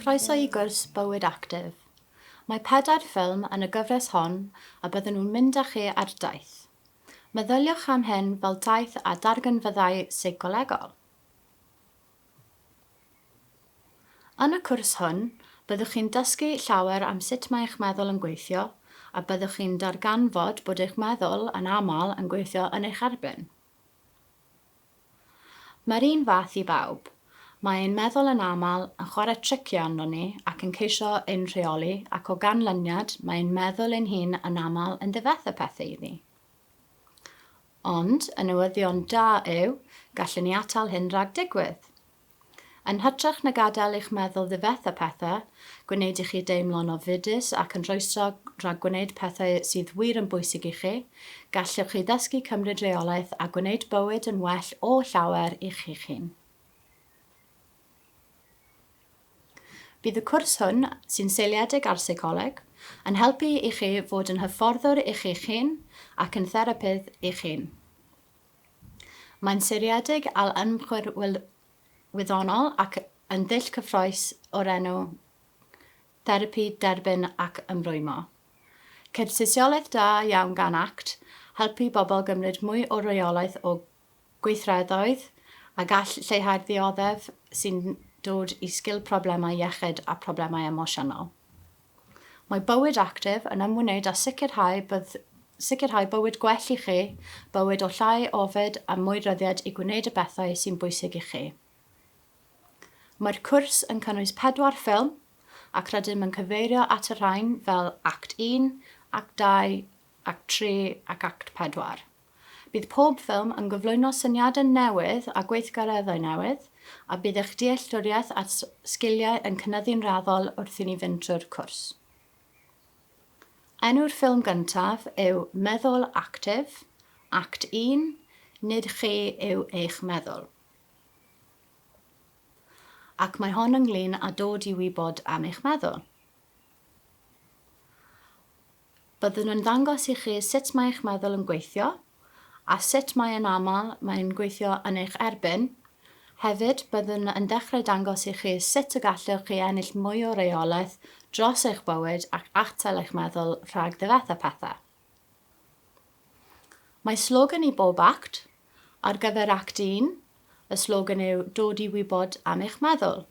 Croeso i gwrs Bywyd Actif. Mae pedair ffilm yn y gyfres hon a byddwn nhw'n mynd â chi ar daith. Meddyliwch am hyn fel taith a darganfyddau seicolegol. Yn y cwrs hwn, byddwch chi'n dysgu llawer am sut mae eich meddwl yn gweithio a byddwch chi'n darganfod bod eich meddwl yn aml yn gweithio yn eich erbyn. Mae'r un fath i bawb. Mae ein meddwl yn aml yn chwarae triciau arnon ni ac yn ceisio ein rheoli ac o ganlyniad mae ein meddwl ein hun yn aml yn ddifetha pethau i ni. Ond, y newyddion da yw, gallwn ni atal hyn rhag digwydd. Yn hytrach na gadael i'ch meddwl ddifetha pethau, gwneud i chi deimlo'n ofidus ac yn rhwystro rhag gwneud pethau sydd wir yn bwysig i chi, gallwch chi ddysgu cymryd rheolaeth a gwneud bywyd yn well o llawer i chi'ch hun. Bydd y cwrs hwn, sy'n seiliedig ar seicoleg, yn helpu i chi fod yn hyfforddwr i chi'ch hun ac yn therapydd i'ch hun. Mae'n seiliedig ar ymchwil wyddonol ac yn ddull cyffrous o'r enw Therapi Derbyn ac Ymrwymo. Ceir tystiolaeth da iawn gan act helpu bobl gymryd mwy o reolaeth o gweithredoedd a gall lleihau'r ddioddef sy'n dod i sgil problemau iechyd a problemau emosiynol. Mae bywyd actif yn ymwneud â sicrhau bydd sicrhau bywyd gwell i chi, bywyd o llai ofid a mwy rhyddid i gwneud y bethau sy'n bwysig i chi. Mae'r cwrs yn cynnwys pedwar ffilm ac rydym yn cyfeirio at y rhain fel Act 1, Act 2, Act 3 ac Act 4. Bydd pob ffilm yn gyflwyno syniadau newydd a gweithgareddau newydd, a bydd eich dealltwriaeth a'r sgiliau yn cynyddu'n raddol wrth i ni fynd trwy'r cwrs. Enw'r ffilm gyntaf yw Meddwl Actif, Act 1, Nid Chi yw Eich Meddwl. Ac mae hon ynglŷn â dod i wybod am eich meddwl. Byddwn yn dangos i chi sut mae eich meddwl yn gweithio, a sut mae yn aml mae'n gweithio yn eich erbyn. Hefyd, byddwn yn dechrau dangos i chi sut y gallwch chi ennill mwy o reolaeth dros eich bywyd ac atal eich meddwl rhag ddifetha pethau. Mae slogan i bob act. Ar gyfer Act 1, y slogan yw 'Dod i wybod am eich meddwl'.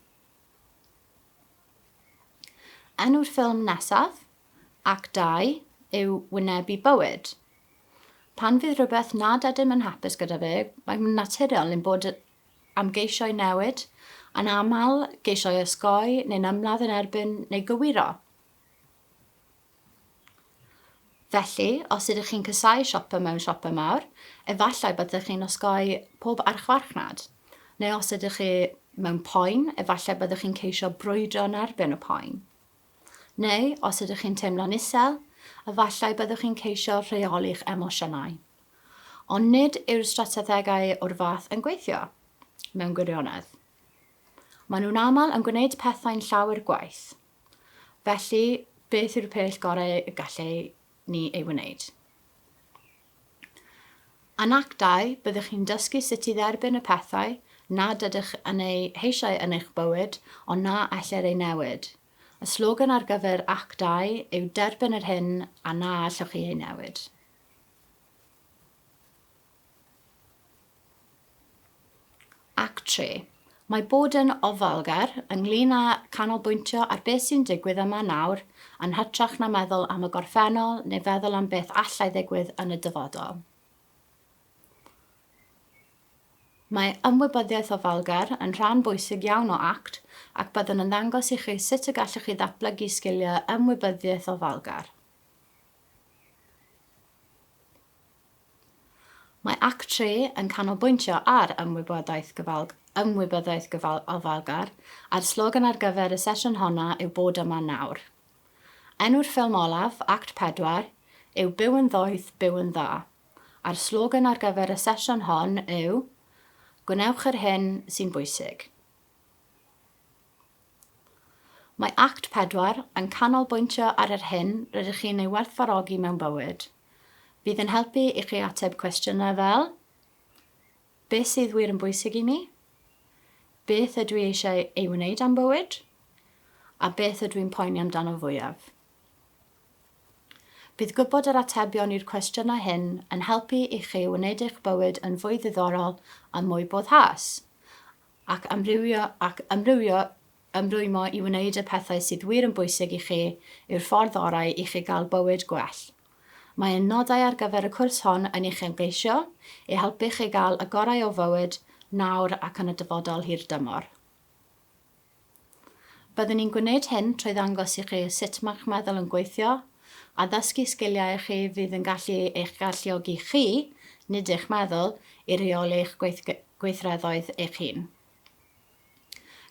Enw'r ffilm nesaf, Act 2, yw Wynebu Bywyd. Pan fydd rhywbeth nad ydym yn hapus gyda fe, mae'n naturiol ein bod am geisio ei newid, yn aml geisio ei osgoi neu'n ymladd yn erbyn neu gywiro. Felly, os ydych chi'n casáu siopa mewn siopau mawr, efallai byddwch chi'n osgoi pob archfarchnad. Neu os ydych chi mewn poen, efallai byddwch chi'n ceisio brwydro yn erbyn y poen. Neu, os ydych chi'n teimlo'n isel, efallai byddwch chi'n ceisio rheoli'ch emosiynau. Ond nid yw'r strategau o'r fath yn gweithio, mewn gwirionedd. Maen nhw'n aml yn gwneud pethau'n llawer gwaeth. Felly, beth yw'r peth gorau y gallai ni ei wneud? Yn Act 2, byddwch chi'n dysgu sut i dderbyn y pethau nad ydych yn eu heisiau yn eich bywyd ond na ellir eu newid. Y slogan ar gyfer Act 2 yw 'Derbyn yr hyn a na allwch chi ei newid'. Act 3. Mae bod yn ofalgar ynglŷn â canolbwyntio ar beth sy'n digwydd yma nawr yn hytrach na meddwl am y gorffennol neu feddwl am beth allai ddigwydd yn y dyfodol. Mae ymwybyddiaeth ofalgar yn rhan bwysig iawn o act ac byddwn yn ddangos i chi sut y gallwch chi ddatblygu sgiliau ymwybyddiaeth ofalgar. Mae Act 3 yn canolbwyntio ar ymwybodaeth gyfal ymwybyddiaeth gyfal ofalgar, a'r slogan ar gyfer y sesiwn honna yw Bod Yma Nawr. Enw'r ffilm olaf, Act 4, yw Byw yn Ddoeth, Byw yn Dda, a'r slogan ar gyfer y sesiwn hon yw Gwnewch yr hyn sy'n bwysig. Mae Act 4 yn canolbwyntio ar yr hyn rydych chi'n ei werthfawrogi mewn bywyd. Bydd yn helpu i chi ateb cwestiynau fel, Beth sydd wir yn bwysig i mi? Beth ydw i eisiau ei wneud am bywyd? A beth ydw i'n poeni amdano fwyaf? Bydd gwybod yr atebion i'r cwestiynau hyn yn helpu i chi wneud eich bywyd yn fwy ddiddorol a mwy boddhaus, ac amrywio ac amrywio ymrwymo i wneud y pethau sydd wir yn bwysig i chi yw'r ffordd orau i chi gael bywyd gwell. Mae ein nodau ar gyfer y cwrs hon yn uchelgeisio i helpu chi gael y gorau o fywyd nawr ac yn y dyfodol hirdymor. Byddwn ni'n gwneud hyn trwy ddangos i chi sut mae'ch meddwl yn gweithio, a ddysgu sgiliau i chi fydd yn gallu eich galluogi chi, nid eich meddwl, i reoli eich gweithredoedd eich hun.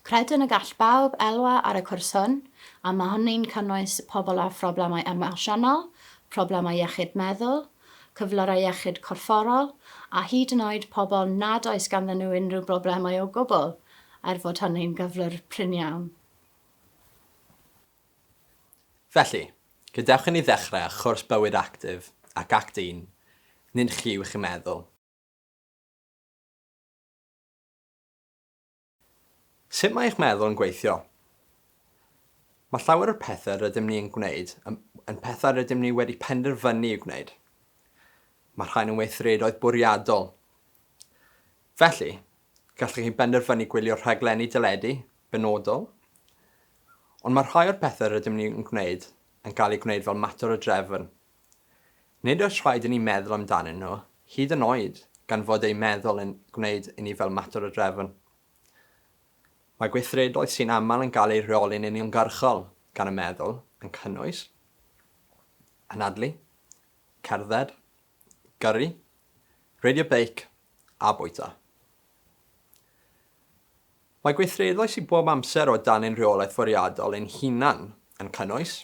Credwn y gall bawb elwa ar y cwrs hwn, a mae hynny'n cynnwys pobl â phroblemau emosiynol, problemau iechyd meddwl, cyflyrau iechyd corfforol, a hyd yn oed pobl nad oes ganddyn nhw unrhyw broblemau o gwbl, er fod hynny'n gyflwr prin iawn. Felly, gadewch i ni ddechrau â chwrs Bywyd Actif ac Act Un, nid chi yw eich meddwl. Sut mae eich meddwl yn gweithio? Mae llawer o'r pethau rydym ni yn gwneud yn, yn pethau rydym ni wedi penderfynu i'w gwneud. Mae rhain yn weithredoedd bwriadol. Felly, Gallech chi benderfynu gwylio rhaglenni deledu benodol, ond mae rhai o'r pethau rydym ni'n gwneud yn cael eu gwneud fel mater o drefn. Nid oes rhaid i ni meddwl amdanyn nhw, hyd yn oed gan fod eu meddwl yn gwneud i ni fel mater o drefn. Mae gweithredoedd sy'n aml yn cael eu rheoli'n uniongyrchol gan y meddwl yn cynnwys, anadlu, cerdded, gyrru, reidio beic a bwyta. Mae gweithredoedd sydd bob amser o dan ein rheolaeth fwriadol ein hunan yn cynnwys,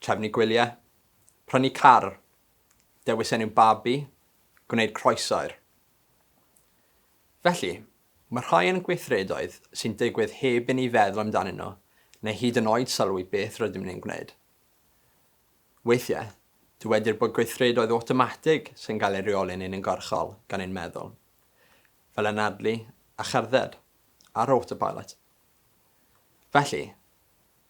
trefnu gwyliau, prynu car, dewis enw babi, gwneud croesair. Felly, mae rhai yn gweithredoedd sy'n digwydd heb i ni feddwl amdanyn nhw neu hyd yn oed sylwi beth rydym ni'n gwneud. Weithiau, dywedir bod gweithredoedd awtomatig sy'n cael eu rheoli'n uniongyrchol gan ein meddwl, fel anadlu a cherdded, ar autopilot. Felly,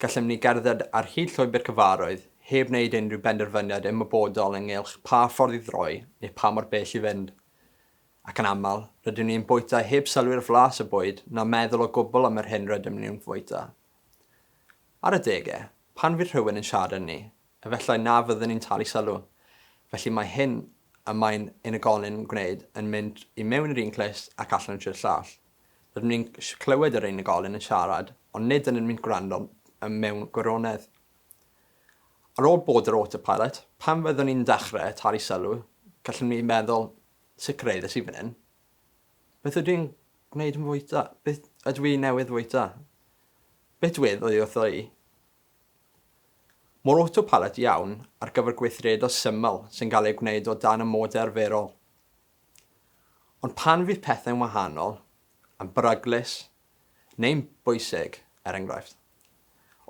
gallem ni gerdded ar hyd llwybr cyfarwydd heb wneud unrhyw benderfyniad ymwybodol ynghylch pa ffordd i droi neu pa mor bell i fynd. Ac yn aml, rydym ni'n bwyta heb sylwi'r flas y bwyd na meddwl o gwbl am yr hyn rydym ni'n fwyta. Ar adegau, pan fydd rhywun yn siarad â ni, efallai na fyddwn ni'n talu sylw, felly mae hyn y mae'n unigolyn yn gwneud yn mynd i mewn i'r un clust ac allan trwy'r llall. Rydym ni'n clywed yr unigolyn yn siarad, ond nid ydym ni'n gwrando mewn gwirionedd. Ar ôl bod ar autopilot, pan fyddwn ni'n dechrau talu sylw, gallwn ni meddwl, 'Sut cyrhaeddes i fan hyn? Beth ydw i'n gwneud yn fwyta? Beth ydw i newydd fwyta? Beth dwedd oddi wrtho i? Mor autopilot iawn ar gyfer gweithredoedd syml sy'n cael eu gwneud o dan amodau arferol. Ond pan fydd pethau'n wahanol, yn beryglus, neu'n bwysig, er enghraifft,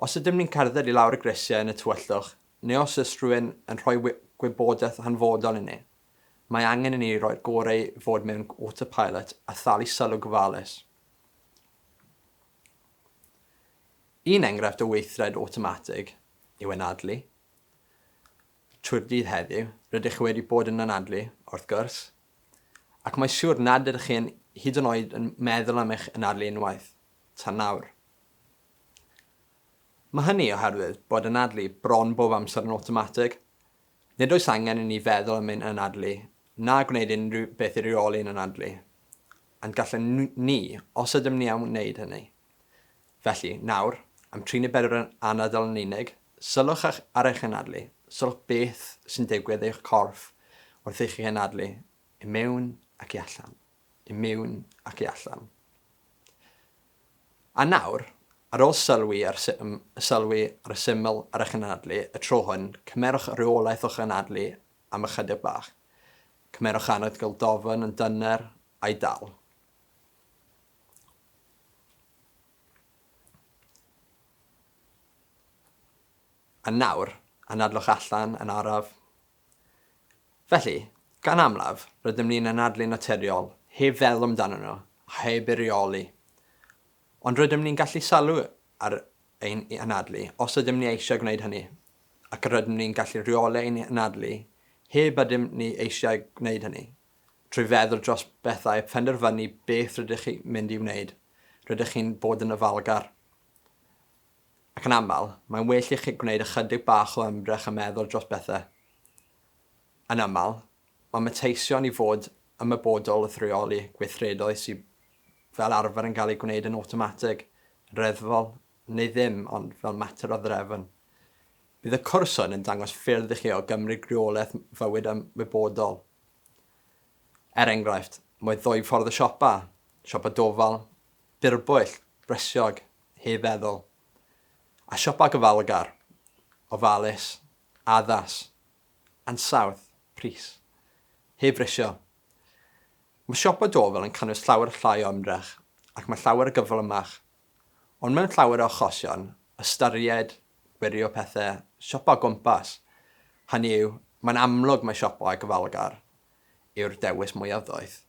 os ydym ni'n cerdded i lawr y grisiau yn y tywyllwch neu os oes rhywun yn rhoi gwybodaeth hanfodol i ni, mae angen i ni roi'r gorau i fod mewn autopilot a thalu sylw gofalus. Un enghraifft o weithred awtomatig yw anadlu. Trwy'r dydd heddiw, rydych chi wedi bod yn anadlu, wrth gwrs, ac mae siwr nad ydych chi'n hyd yn oed yn meddwl am eich anadlu unwaith, tan nawr. Mae hynny oherwydd bod anadlu bron bob amser yn awtomatig. Nid oes angen i ni feddwl am ein anadlu, na gwneud unrhyw beth i reoli ein anadlu. Ond gallem ni, os ydym ni am wneud hynny. Felly, nawr, am 34 anadl yn unig, sylwch ar eich anadlu, sylwch beth sy'n digwydd i'ch corff wrth i chi anadlu i mewn ac i allan, i mewn ac i allan. A nawr, ar ôl sylwi ar, sylwi ar y syml ar eich anadlu, y tro hwn, cymerwch reolaeth o'ch anadlu am ychydig bach. Cymerwch anadl dofn yn dyner a'i dal. A nawr, anadlwch allan yn araf. Felly, gan amlaf, rydym ni'n anadlu'n naturiol, heb feddwl amdanyn nhw, a heb eu rheoli. Ond rydym ni'n gallu sylwi ar ein anadlu os ydym ni eisiau gwneud hynny, ac rydym ni'n gallu rheoli ein anadlu heb ydym ni eisiau gwneud hynny. Trwy feddwl dros bethau a phenderfynu beth rydych chi'n mynd i wneud, rydych chi'n bod yn ofalgar. Ac yn aml, mae'n well i chi gwneud ychydig bach o ymdrech a meddwl dros bethau. Yn aml, mae manteision i fod ymwybodol wrth reoli gweithredoedd sydd fel arfer yn cael eu gwneud yn awtomatig, yn reddfol, neu ddim ond fel mater o ddrefn. Bydd y cwrs hwn yn dangos ffyrdd i chi o gymryd rheolaeth fywyd ymwybodol. Er enghraifft, mae ddwy ffordd o siopa, siopa dofal, byrbwyll, brysiog, heb feddwl, a siopa gofalgar, ofalus, addas, ansawdd, pris, heb frysio. Mae siopa dofal yn cynnwys llawer llai o ymdrech ac mae llawer o gyflymach. Ond mewn llawer o achosion, ystyried, gwirio pethau, siopa o gwmpas, hynny yw, mae'n amlwg mai siopa gofalgar yw'r dewis mwyaf ddoeth.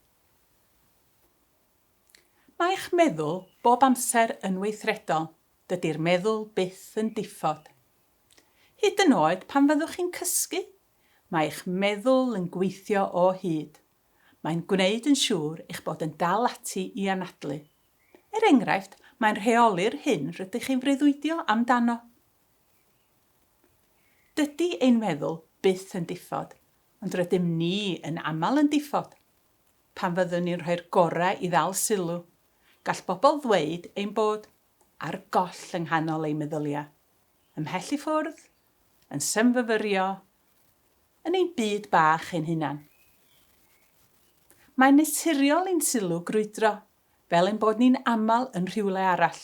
Mae eich meddwl bob amser yn weithredol, dydy'r meddwl byth yn diffodd. Hyd yn oed pan fyddwch chi'n cysgu, mae eich meddwl yn gweithio o hyd. Mae'n gwneud yn siŵr eich bod yn dal ati i anadlu. Er enghraifft, mae'n rheoli'r hyn rydych chi'n freuddwydio amdano. Dydy ein meddwl byth yn diffodd, ond rydym ni yn aml yn diffodd. Pan fyddwn ni'n rhoi'r gorau i ddal sylw, gall bobl ddweud ein bod ar goll yng nghanol eu meddyliau, ymhell i ffwrdd, yn symfyfyrio, yn ein byd bach ein hunan. Mae'n naturiol i'n sylw grwydro, fel ein bod ni'n aml yn rhywle arall.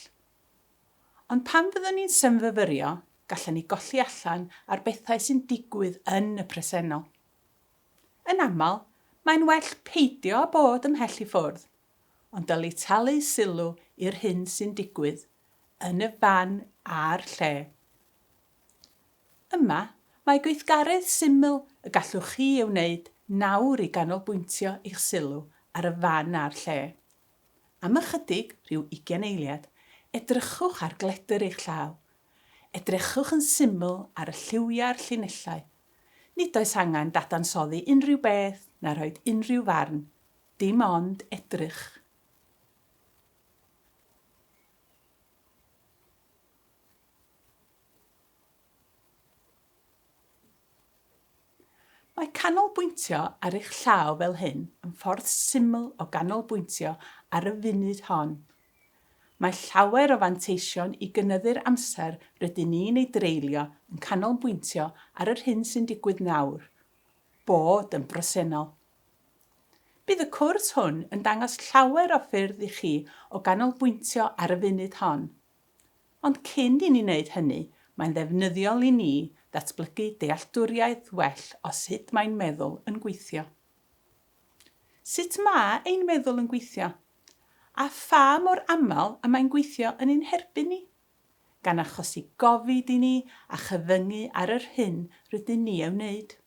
Ond pan fyddwn ni'n symfyfyrio, gallen ni golli allan ar bethau sy'n digwydd yn y presennol. Yn aml, mae'n well peidio â bod ymhell i ffwrdd, ond dylid talu sylw i'r hyn sy'n digwydd yn y fan a'r lle. Yma, mae gweithgaredd syml y gallwch chi ei wneud nawr i ganolbwyntio eich sylw ar y fan a'r lle. Am ychydig, rhyw ugian eiliad, edrychwch ar gledr eich llaw. Edrychwch yn syml ar y lliwiau a'r llinellau. Nid oes angen dadansoddi unrhyw beth na rhoi unrhyw farn, dim ond edrych. Mae canolbwyntio ar eich llaw fel hyn yn ffordd syml o ganolbwyntio ar y funud hon. Mae llawer o fanteision i gynyddu'r amser rydyn ni'n ei dreulio yn canolbwyntio ar yr hyn sy'n digwydd nawr, bod yn bresennol. Bydd y cwrs hwn yn dangos llawer o ffyrdd i chi o ganolbwyntio ar y funud hon. Ond cyn i ni wneud hynny, mae'n ddefnyddiol i ni ddatblygu dealltwriaeth well o sut mae'n meddwl yn gweithio. Sut mae ein meddwl yn gweithio? A pha mor aml y mae'n gweithio yn ein herbyn ni? Gan achosi gofid i ni a chyfyngu ar yr hyn rydyn ni ei wneud.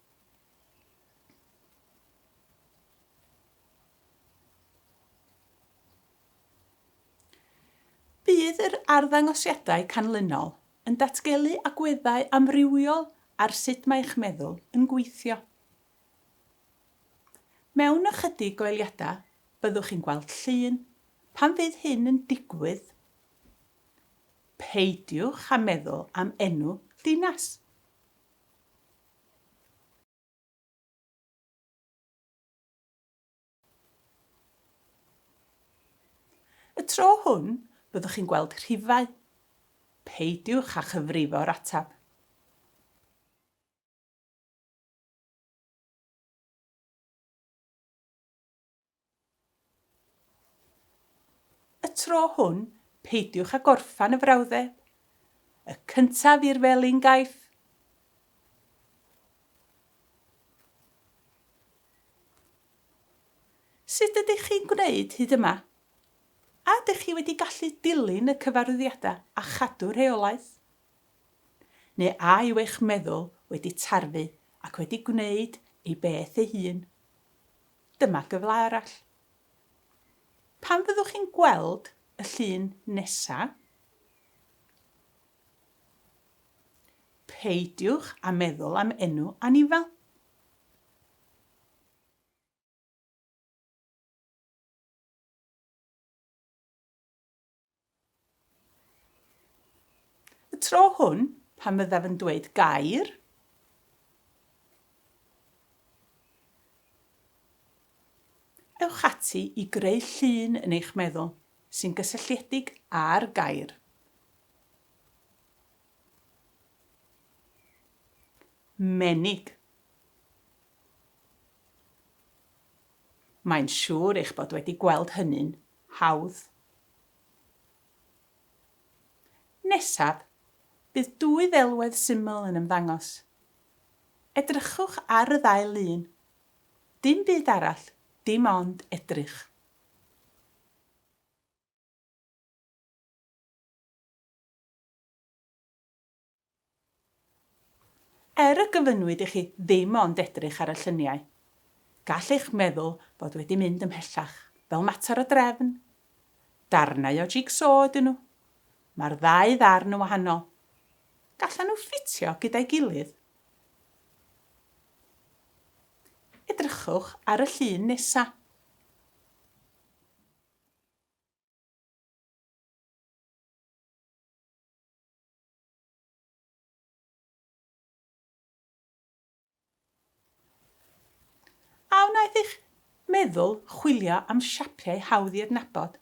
Bydd yr arddangosiadau canlynol yn datgelu agweddau amrywiol ar sut mae eich meddwl yn gweithio. Mewn ychydig o eiliadau, byddwch chi'n gweld llun. Pan fydd hyn yn digwydd, peidiwch â meddwl am enw dinas. Y tro hwn, byddwch chi'n gweld rhifau. Peidiwch â chyfrifo'r ateb. Y tro hwn, peidiwch â gorffen y frawddeg. Y cyntaf i'r felin gaiff. Sut ydych chi'n gwneud hyd yma? A ydych chi wedi gallu dilyn y cyfarwyddiadau a chadw rheolaeth? Neu a yw eich meddwl wedi tarfu ac wedi gwneud ei beth ei hun? Dyma gyfle arall. Pan fyddwch chi'n gweld y llun nesaf? Peidiwch â meddwl am enw anifail. Y tro hwn, pan fyddaf yn dweud gair, ewch ati i greu llun yn eich meddwl sy'n gysylltiedig â'r gair. Menig. Mae'n siŵr eich bod wedi gweld hynny'n hawdd. Nesaf, bydd dwy ddelwedd syml yn ymddangos. Edrychwch ar y ddau lun. Dim byd arall, dim ond edrych. Er y gofynnwyd i chi ddim ond edrych ar y lluniau, gall eich meddwl fod wedi mynd ymhellach, fel mater o drefn. Darnau o jig-so ydyn nhw. Mae'r ddau ddarn yn wahanol. Gallan nhw ffitio gyda'i gilydd? Edrychwch ar y llun nesa'. A wnaeth eich meddwl chwilio am siapiau hawdd i adnabod,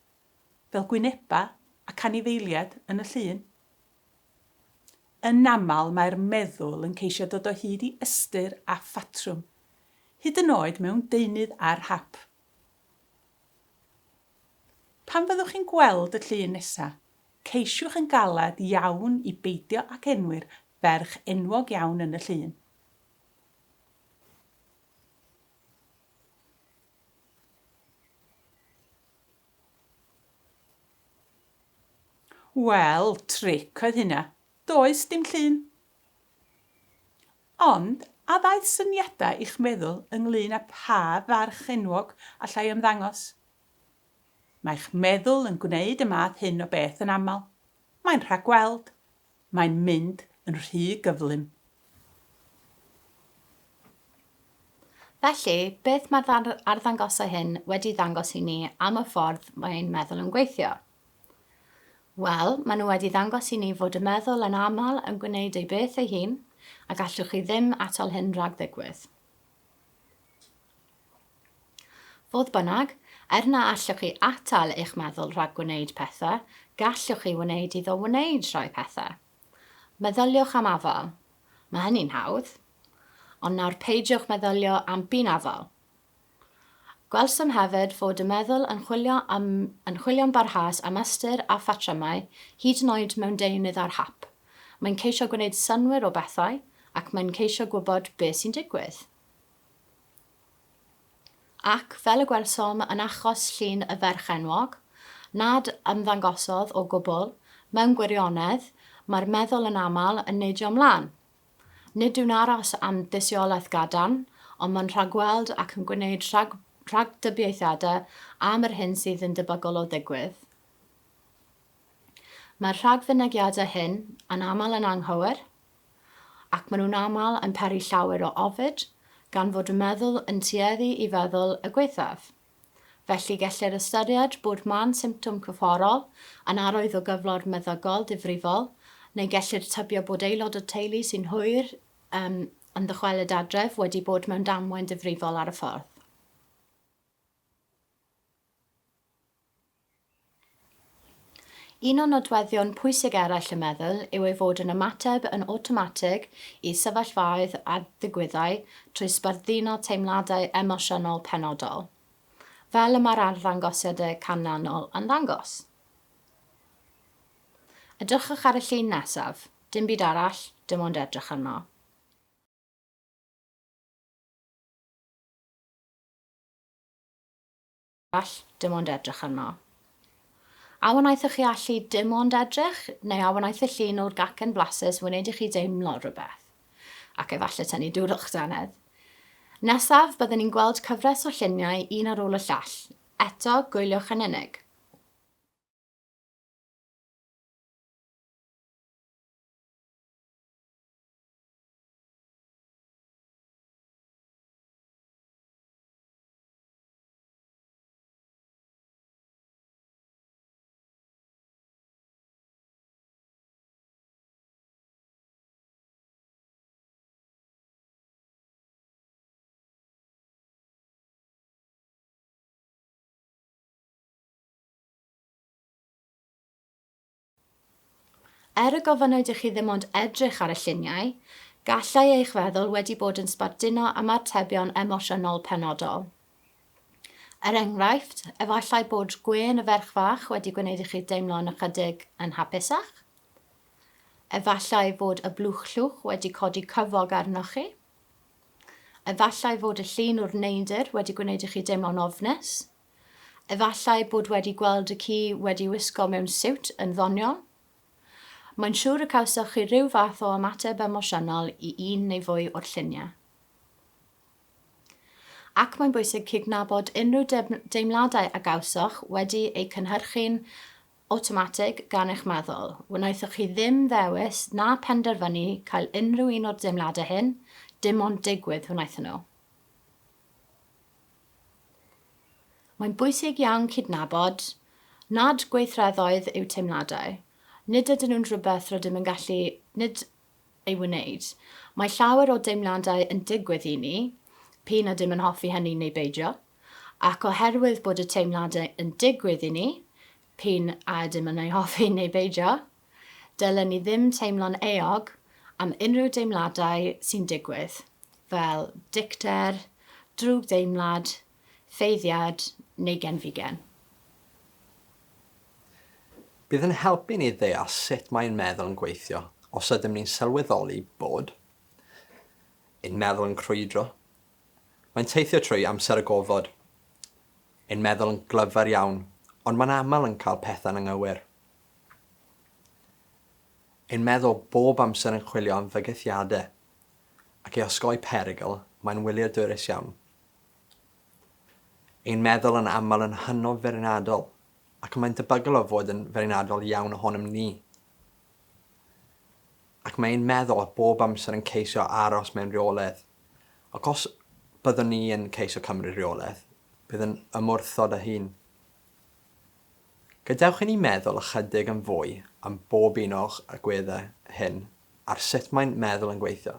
fel gwynebau ac anifeiliaid yn y llun? Yn aml mae'r meddwl yn ceisio dod o hyd i ystyr a phatrwm, hyd yn oed mewn deunydd ar hap. Pan fyddwch chi'n gweld y llun nesaf, ceisiwch yn galed iawn i beidio ag enwi'r ferch enwog iawn yn y llun. Wel, tric oedd hynna. Does dim llun. Ond, a ddaeth syniadau i'ch meddwl ynglŷn â pha farch enwog allai ymddangos? Mae'ch meddwl yn gwneud y math hyn o beth yn aml. Mae'n rhagweld. Mae'n mynd yn rhy gyflym. Felly, beth mae'r arddangosau hyn wedi ddangos i ni am y ffordd mae ein meddwl yn gweithio? Wel, maen nhw wedi ddangos i ni fod y meddwl yn aml yn gwneud ei beth ei hun, a gallwch chi ddim atal hyn rhag ddigwydd. Fodd bynnag, er na allwch chi atal eich meddwl rhag gwneud pethau, gallwch chi wneud iddo wneud rhai pethau. Meddyliwch am afal. Mae hynny'n hawdd. Ond nawr peidiwch meddylio am binafal. Gwelsom hefyd fod y meddwl yn chwilio am, yn chwilio'n barhaus am ystyr a phatrymau, hyd yn oed mewn deunydd ar hap. Mae'n ceisio gwneud synnwyr o bethau, ac mae'n ceisio gwybod beth sy'n digwydd. Ac, fel y gwelsom yn achos llun y ferch enwog, nad ymddangosodd o gwbl, mewn gwirionedd, mae'r meddwl yn aml yn neidio ymlaen. Nid yw'n aros am dystiolaeth gadarn, ond mae'n rhagweld ac yn gwneud rhag rhagdybiaethiadau am yr hyn sydd yn debygol o ddigwydd. Mae'r rhagfynegiadau hyn yn aml yn anghywir, ac maen nhw'n aml yn peri llawer o ofid, gan fod y meddwl yn tueddu i feddwl y gwaethaf. Felly gellir ystyried bod mân symptom corfforol yn arwydd o gyflwr meddygol difrifol, neu gellir tybio bod aelod o'r teulu sy'n hwyr um, yn ddychwelyd adref wedi bod mewn damwain difrifol ar y ffordd. Un o nodweddion pwysig eraill y meddwl yw ei fod yn ymateb yn awtomatig i sefyllfaoedd a ddigwyddai trwy sbarduno teimladau emosiynol penodol, fel y mae'r arddangosiadau canlynol yn ddangos. Edrychwch ar y llun nesaf, dim byd arall, dim ond edrych arno. Arall, dim ond edrych arno. A wnaethoch chi allu dim ond edrych, neu a wnaeth y llun o'r gacen flasus wneud i chi deimlo rhywbeth? Ac efallai tynnu dŵr o'ch dannedd. Nesaf, byddwn ni'n gweld cyfres o lluniau un ar ôl y llall. Eto, gwyliwch yn unig. Er y gofynnwyd i chi ddim ond edrych ar y lluniau, gallai eich feddwl wedi bod yn sbarduno ymatebion emosiynol penodol. Er enghraifft, efallai bod gwên y ferch fach wedi gwneud i chi deimlo'n ychydig yn hapusach. Efallai fod y blwch llwch wedi codi cyfog arnoch chi. Efallai fod y llun o'r neidr wedi gwneud i chi deimlo'n ofnus. Efallai bod wedi gweld y ci wedi wisgo mewn siwt yn ddoniol. Mae'n siŵr y cawsoch chi ryw fath o ymateb emosiynol i un neu fwy o'r lluniau. Ac mae'n bwysig cydnabod unrhyw deimladau a gawsoch wedi eu cynhyrchu'n awtomatig gan eich meddwl. Wnaethoch chi ddim ddewis na phenderfynu cael unrhyw un o'r deimladau hyn, dim ond digwydd wnaethon nhw. Mae'n bwysig iawn cydnabod nad gweithredoedd yw teimladau. Nid ydyn nhw'n rhywbeth rydym yn gallu nid ei wneud. Mae llawer o deimladau yn digwydd i ni, p'un ydym yn hoffi hynny neu beidio, ac oherwydd bod y teimladau yn digwydd i ni, p'un a ydym yn eu hoffi neu beidio, dylen ni ddim teimlo'n euog am unrhyw deimladau sy'n digwydd, fel dicter, drwgdeimlad, ffeiddiad neu genfigen. Bydd yn helpu ni ddeall sut mae ein meddwl yn gweithio os ydym ni'n sylweddoli bod ein meddwl yn crwydro. Mae'n teithio trwy amser a gofod. Ein meddwl yn glyfar iawn, ond mae'n aml yn cael pethau'n anghywir. Ein meddwl bob amser yn chwilio am fygythiadau, ac i osgoi perygl, mae'n wyliadwrus iawn. Ein meddwl yn aml yn hynod feirniadol, ac mae'n debygol o fod yn feirniadol iawn ohonom ni. Ac mae ein meddwl bob amser yn ceisio aros mewn rheolaeth, ac os byddwn ni yn ceisio cymryd rheolaeth, bydd yn ymwrthod â hun. Gadewch i ni meddwl ychydig yn fwy am bob un o'r agweddau hyn ar sut mae'n meddwl yn gweithio.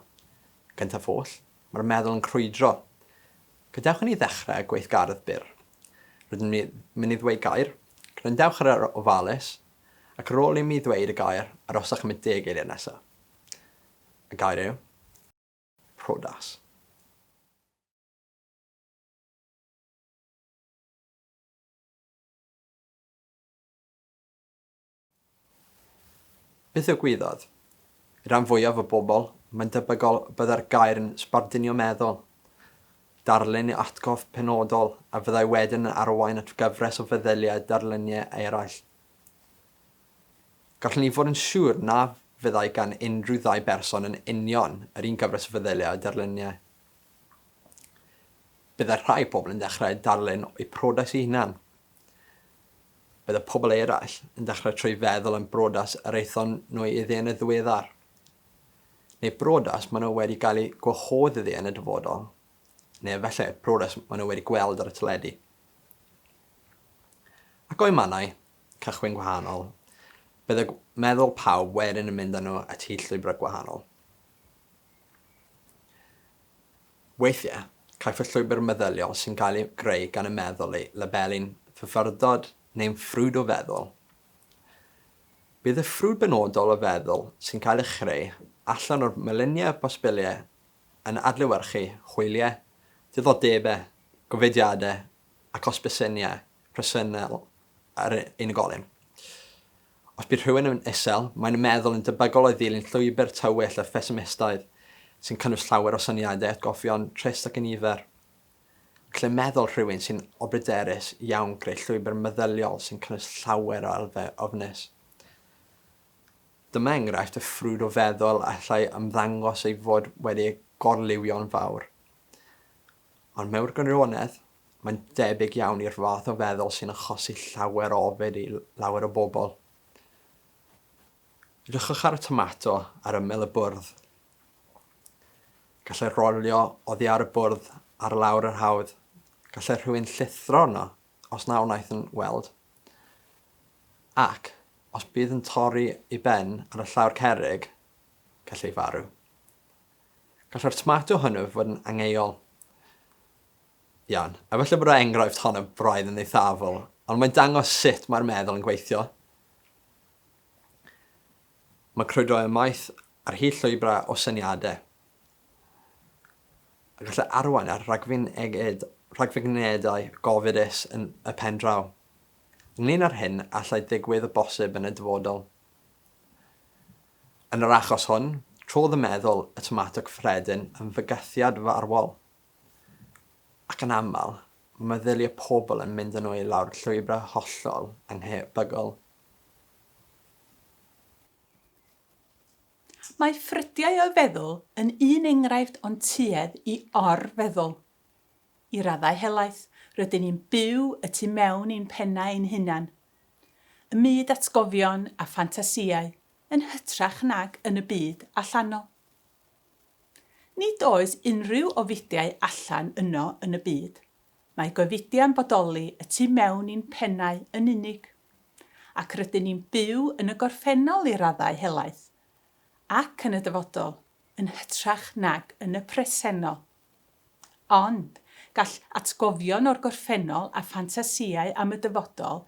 Gyntaf oll, Mae'r meddwl yn crwydro. Gadewch i ni ddechrau gweithgaredd byr. Rydym ni mynd i ddweud gair. Gwrandewch ar yr ofalus, ac ar ôl i mi ddweud y gair, arhoswch am y deg eiliad nesaf. Y gair yw, priodas. Beth ddigwyddodd? I ran fwyaf o bobl, mae'n debygol y byddai'r gair yn sbardunio meddwl, darlun neu atgof penodol a fyddai wedyn yn arwain at gyfres o feddyliau a darluniau eraill. Gallwn ni fod yn siŵr na fyddai gan unrhyw ddau berson yn union yr un gyfres o feddyliau a darluniau. Byddai rhai pobl yn dechrau darlun o'u priodas eu hunain. Byddai pobl eraill yn dechrau trwy feddwl am briodas yr aethon nhw iddi yn y ddiweddar. Neu briodas maen nhw wedi cael eu gwahodd iddi yn y dyfodol. Neu efallai briodas maen nhw wedi gweld ar y teledu. Ac o'u mannau cychwyn gwahanol, byddai meddwl pawb wedyn yn mynd â nhw at hyd llwybrau gwahanol. Weithiau, caiff y llwybr meddyliol sy'n cael ei greu gan y meddwl ei labelu'n fyfyrdod neu'n ffrwd o feddwl. Bydd y ffrwd benodol o feddwl sy'n cael ei chreu allan o'r myluniau o bosibiliau yn adlewyrchu hwyliau, diddordebau, gofidiadau ac osbyseniau presennol yr unigolyn. Os bydd rhywun yn isel, mae'n meddwl yn debygol o ddilyn llwybr tywyll a phesimistaidd sy'n cynnwys llawer o syniadau, atgofion trist ac anifer. Gallai meddwl rhywun sy'n orbryderus iawn greu llwybr meddyliol sy'n cynnwys llawer o elfennau ofnus. Dyma enghraifft o ffrwd o feddwl a allai ymddangos ei fod wedi ei gorliwio'n fawr. Ond mewn gwirionedd, Mae'n debyg iawn i'r fath o feddwl sy'n achosi llawer o ofid i lawer o bobl. Edrychwch ar y tomato ar ymyl y bwrdd. Gallai rolio oddi ar y bwrdd ar lawr yr hawdd. Gallai rhywun llithro arno os na wnaeth yn weld. Ac, os bydd yn torri ei ben ar y llawr cerrig, gallai farw. Gallai'r tomato hwnnw fod yn angheuol. Iawn. Efallai bod yr enghraifft hon yn braidd yn eithafol, ond mae'n dangos sut mae'r meddwl yn gweithio. Mae crwydro ymaith ar hyd llwybrau o syniadau, a gallai arwain at rhagfynegedau gofidus yn y pen draw, ynglŷn â'r hyn allai ddigwydd o bosib yn y dyfodol. Yn yr achos hwn, trodd y meddwl y tomato cyffredin yn fygythiad farwol, ac yn aml, mae meddyliau pobl yn mynd â nhw i lawr llwybrau hollol annhebygol. Mae ffrydiau o feddwl yn un enghraifft o'n tuedd i or-feddwl. I raddau helaeth, rydyn ni'n byw y tu mewn i'n pennau ein hunain, ym myd atgofion a ffantasïau yn hytrach nag yn y byd allanol. Nid oes unrhyw ofidiau allan yno yn y byd, mae gofidiau'n bodoli y tu mewn i'n pennau yn unig. Ac rydyn ni'n byw yn y gorffennol i raddau helaeth, ac yn y dyfodol, yn hytrach nag yn y presennol. Ond, gall atgofion o'r gorffennol a ffantasïau am y dyfodol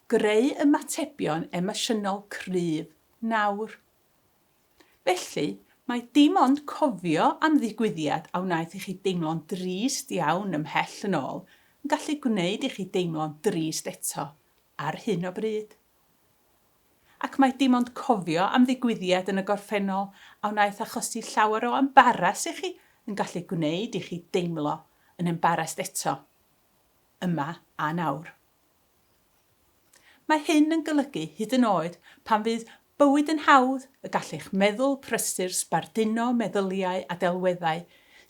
greu ymatebion emosiynol cryf nawr. Felly, mae dim ond cofio am ddigwyddiad a wnaeth i chi deimlo'n drist iawn ymhell yn ôl yn gallu gwneud i chi deimlo'n drist eto ar hyn o bryd. Ac mae dim ond cofio am ddigwyddiad yn y gorffennol a wnaeth achosi llawer o embaras i chi yn gallu gwneud i chi deimlo yn embarasd eto, yma a nawr. Mae hyn yn golygu hyd yn oed pan fydd bywyd yn hawdd y gall eich meddwl prysur sbarduno meddyliau a delweddau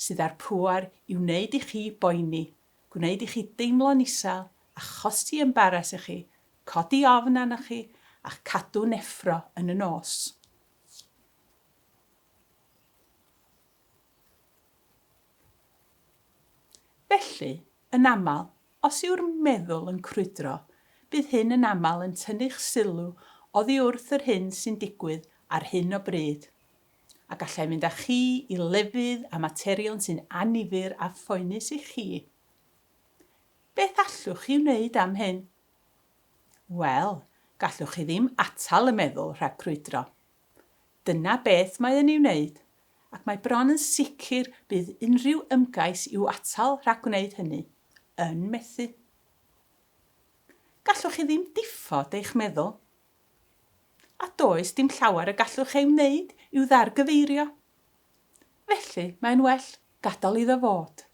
sydd â'r pŵer i wneud i chi boeni, gwneud i chi deimlo'n isel, achosi embaras i chi, codi ofn arnoch chi a'ch cadw'n effro yn y nos. Felly, yn aml, os yw'r meddwl yn crwydro, bydd hyn yn aml yn tynnu'ch sylw oddi wrth yr hyn sy'n digwydd ar hyn o bryd, a gallai fynd â chi i lefydd a materion sy'n annifyr a phoenus i chi. Beth allwch chi wneud am hyn? Wel, gallwch chi ddim atal y meddwl rhag crwydro. Dyna beth mae yn ei wneud, ac mae bron yn sicr bydd unrhyw ymgais i'w atal rhag gwneud hynny, yn methu. Gallwch chi ddim diffod eich meddwl. A does dim llawer y gallwch ei wneud i'w ddargyfeirio. Felly, mae'n well gadael iddo fod.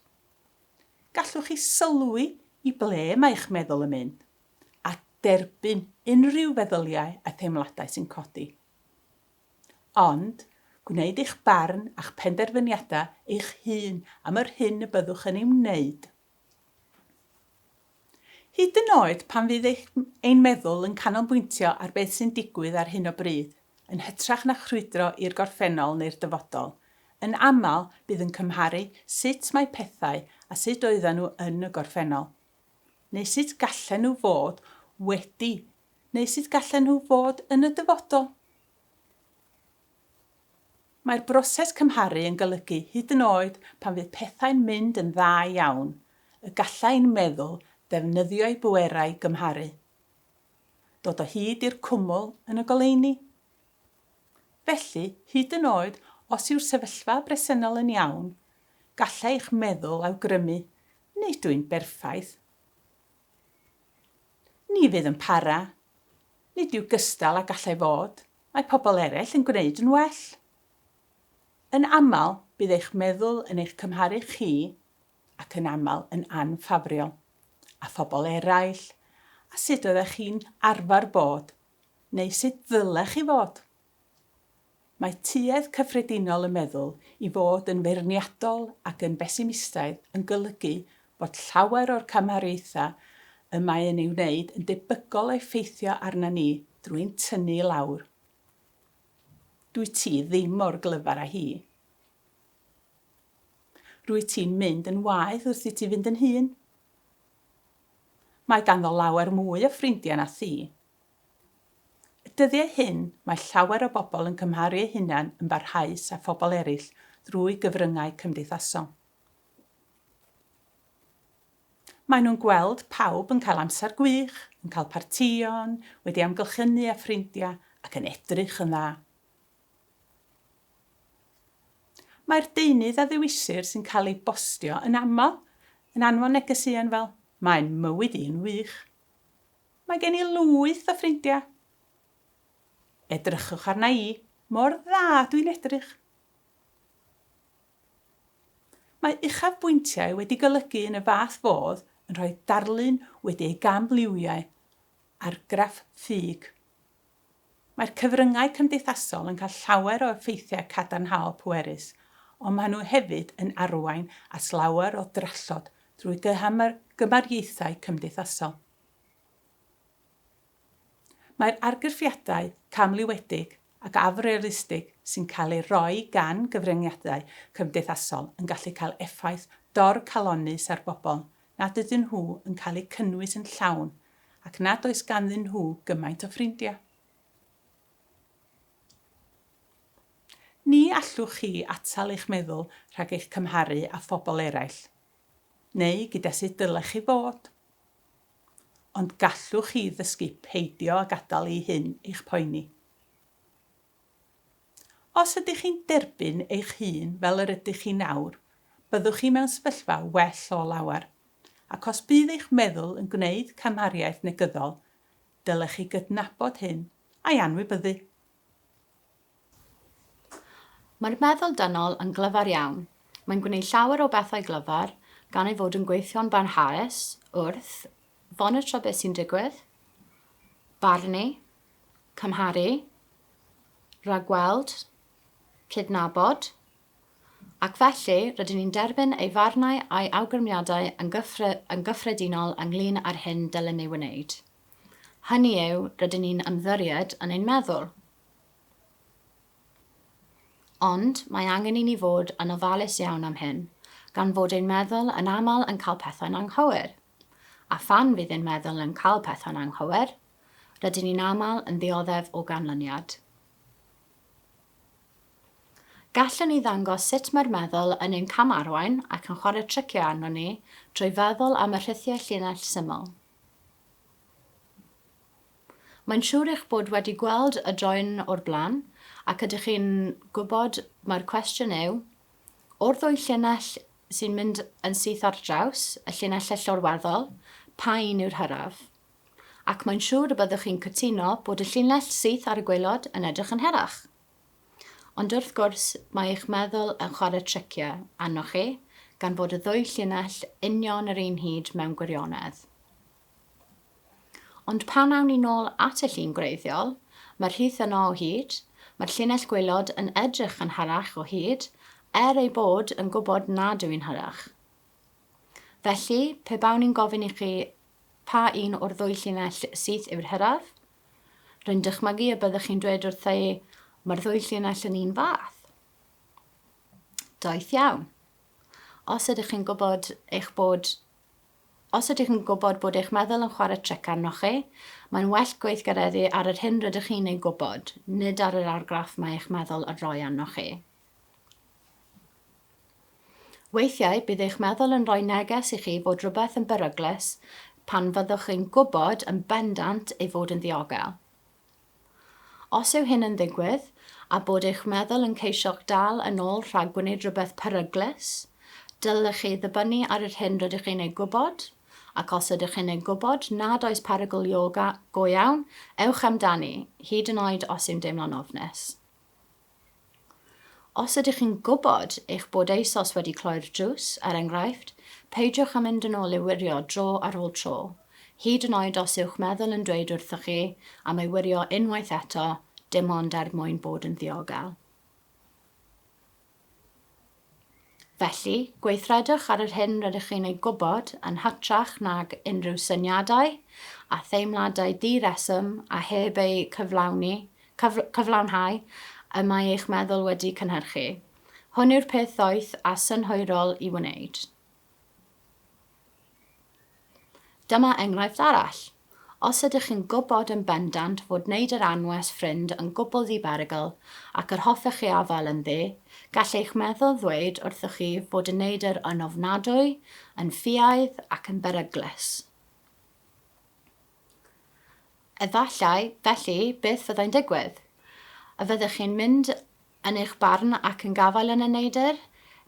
Gallwch chi sylwi i ble mae eich meddwl yn mynd, a derbyn unrhyw feddyliau a theimladau sy'n codi. Ond, gwneud eich barn a'ch penderfyniadau eich hun am yr hyn y byddwch yn ei wneud. Hyd yn oed pan fydd eich ein meddwl yn canolbwyntio ar beth sy'n digwydd ar hyn o bryd, yn hytrach na chrwydro i'r gorffennol neu'r dyfodol, yn aml bydd yn cymharu sut mae pethau a sut oedden nhw yn y gorffennol. Neu sut gallen nhw fod wedi neu sut gallen nhw fod yn y dyfodol. Mae'r broses cymharu yn golygu, hyd yn oed pan fydd pethau'n mynd yn dda iawn, y gallai ein meddwl ddefnyddio'i bwerau gymharu. Dod o hyd i'r cwmwl yn y goleuni. Felly, hyd yn oed os yw'r sefyllfa bresennol yn iawn, gallai eich meddwl awgrymu, 'Nid yw'n berffaith. Ni fydd yn para. Nid yw gystal â gallai fod. Mae pobl eraill yn gwneud yn well. Yn aml, bydd eich meddwl yn eich cymharu chi, ac yn aml yn anffafriol, â phobl eraill, a sut oeddech chi'n arfer bod, neu sut ddylech chi fod. Mae tuedd cyffredinol y meddwl i fod yn feirniadol ac yn besimistaidd yn golygu bod llawer o'r cymhariaethau y mae yn ei wneud yn debygol o effeithio arna ni drwy'n tynnu i lawr. Dwyt ti ddim mor glyfar â hi. Rwyt ti'n mynd yn waeth wrth i ti fynd yn hŷn. Mae ganddo lawer mwy o ffrindiau na thi. Y dyddiau hyn, mae llawer o bobl yn cymharu eu hunain yn barhaus â phobl eraill drwy gyfryngau cymdeithasol. Maen nhw'n gweld pawb yn cael amser gwych, yn cael partïon, wedi amgylchynu â ffrindiau ac yn edrych yn dda. Mae'r deunydd a ddewisir sy'n cael ei bostio yn aml yn anfon negeseuon fel 'Mae'n mywyd i yn wych', 'Mae gen i lwyth o ffrindiau', 'Edrychwch arna i, mor dda dwi'n edrych'. Mae uchafbwyntiau wedi golygu yn y fath fodd yn rhoi darlun wedi ei gamliwiau, argraff ffug. Mae'r cyfryngau cymdeithasol yn cael llawer o effeithiau cadarnhaol pwerus, ond maen nhw hefyd yn arwain at lawer o drallod drwy gymariaethau cymdeithasol. Mae'r argraffiadau camliwedig ac afrealistig sy'n cael eu rhoi gan gyfryngiadau cymdeithasol yn gallu cael effaith dorcalonnus ar bobl nad ydyn nhw yn cael eu cynnwys yn llawn ac nad oes ganddyn nhw gymaint o ffrindiau. Ni allwch chi atal eich meddwl rhag eich cymharu â phobl eraill, neu gyda sut dylech chi fod. Ond gallwch chi ddysgu peidio â gadael i hyn eich poeni. Os ydych chi'n derbyn eich hun fel yr ydych chi nawr, byddwch chi mewn sefyllfa well o lawer. Ac os bydd eich meddwl yn gwneud cymhariaeth negyddol, dylech chi gydnabod hyn a'i anwybyddu. Mae'r meddwl dynol yn glyfar iawn. Mae'n gwneud llawer o bethau glyfar, gan ei fod yn gweithio'n barhaus wrth fonitro beth sy'n digwydd, barnu, cymharu, rhagweld, cydnabod, ac felly rydyn ni'n derbyn ei farnau a'i awgrymiadau yn yn gyffredinol ynglŷn â'r hyn dylem ei wneud. Hynny yw, rydyn ni'n ymddiried yn ein meddwl. Ond mae angen i ni fod yn ofalus iawn am hyn, gan fod ein meddwl yn aml yn cael pethau'n anghywir. A phan fydd ein meddwl yn cael pethau'n anghywir, rydyn ni'n aml yn ddioddef o ganlyniad. Gallwn ni ddangos sut mae'r meddwl yn ein camarwain ac yn chwarae triciau arnon ni trwy feddwl am y rhithiau llinell syml. Mae'n siŵr eich bod wedi gweld y drawing o'r blaen ac ydych chi'n gwybod mai'r cwestiwn yw, o'r ddwy llinell sy'n mynd yn syth ar draws, y llinellau llorweddol, pa un yw'r hyraf? Ac mae'n siŵr y byddwch chi'n cytuno bod y llinell syth ar y gwaelod yn edrych yn hirach. Ond wrth gwrs, mae eich meddwl yn chwarae triciau arnoch chi, gan fod y ddwy llinell union yr un hyd mewn gwirionedd. Ond pan awn ni nôl at y llun gwreiddiol, mae'r rhith yno o hyd, mae'r llinell gwaelod yn edrych yn hirach o hyd, er ei bod yn gwybod nad yw'n hirach. Felly, pe bawn i'n gofyn i chi pa un o'r ddwy llinell syth yw'r hiraf, rwy'n dychmygu y byddwch chi'n dweud wrtha i, mae'r ddwy llinell yn un fath. Doeth iawn. Os ydych chi'n gwybod eich bod Os ydych yn gwybod bod eich meddwl yn chwarae tric arnoch chi, mae'n well gweithgareddu ar yr hyn rydych chi'n ei gwybod, nid ar yr argraff mae eich meddwl yn rhoi arnoch chi. Weithiau, bydd eich meddwl yn rhoi neges i chi fod rhywbeth yn beryglus pan fyddwch chi'n gwybod yn bendant ei fod yn ddiogel. Os yw hyn yn ddigwydd, a bod eich meddwl yn ceisio'ch dal yn ôl rhag gwneud rhywbeth peryglus, dylech chi ddibynnu ar yr hyn rydych chi'n ei gwybod, ac os ydych chi'n ei gwybod nad oes perygl ioga go iawn, ewch amdani, hyd yn oed os yw'n deimlo'n ofnus. Os ydych chi'n gwybod eich bod eisoes wedi cloi'r drws, er enghraifft, peidiwch â mynd yn ôl i'w wirio dro ar ôl tro, hyd yn oed os yw'ch meddwl yn dweud wrthoch chi am ei wirio unwaith eto, dim ond er mwyn bod yn ddiogel. Felly, gweithredwch ar yr hyn rydych chi'n ei gwybod yn hytrach nag unrhyw syniadau a theimladau di-reswm a heb eu cyflawni, cyf cyflawnhau y mae eich meddwl wedi cynhyrchu. Hwn yw'r peth ddoeth a synhwyrol i wneud. Dyma enghraifft arall. Os ydych chi'n gwybod yn bendant fod wneud yr anwes ffrind yn gwbl ddi-berygl ac yr hoffech chi afael ynddi, gall eich meddwl ddweud wrthoch chi fod y neidr yn ofnadwy, yn ffiaidd ac yn beryglus. Efallai, felly, beth fyddai'n digwydd? A fyddech chi'n mynd yn eich barn ac yn gafael yn y neidr?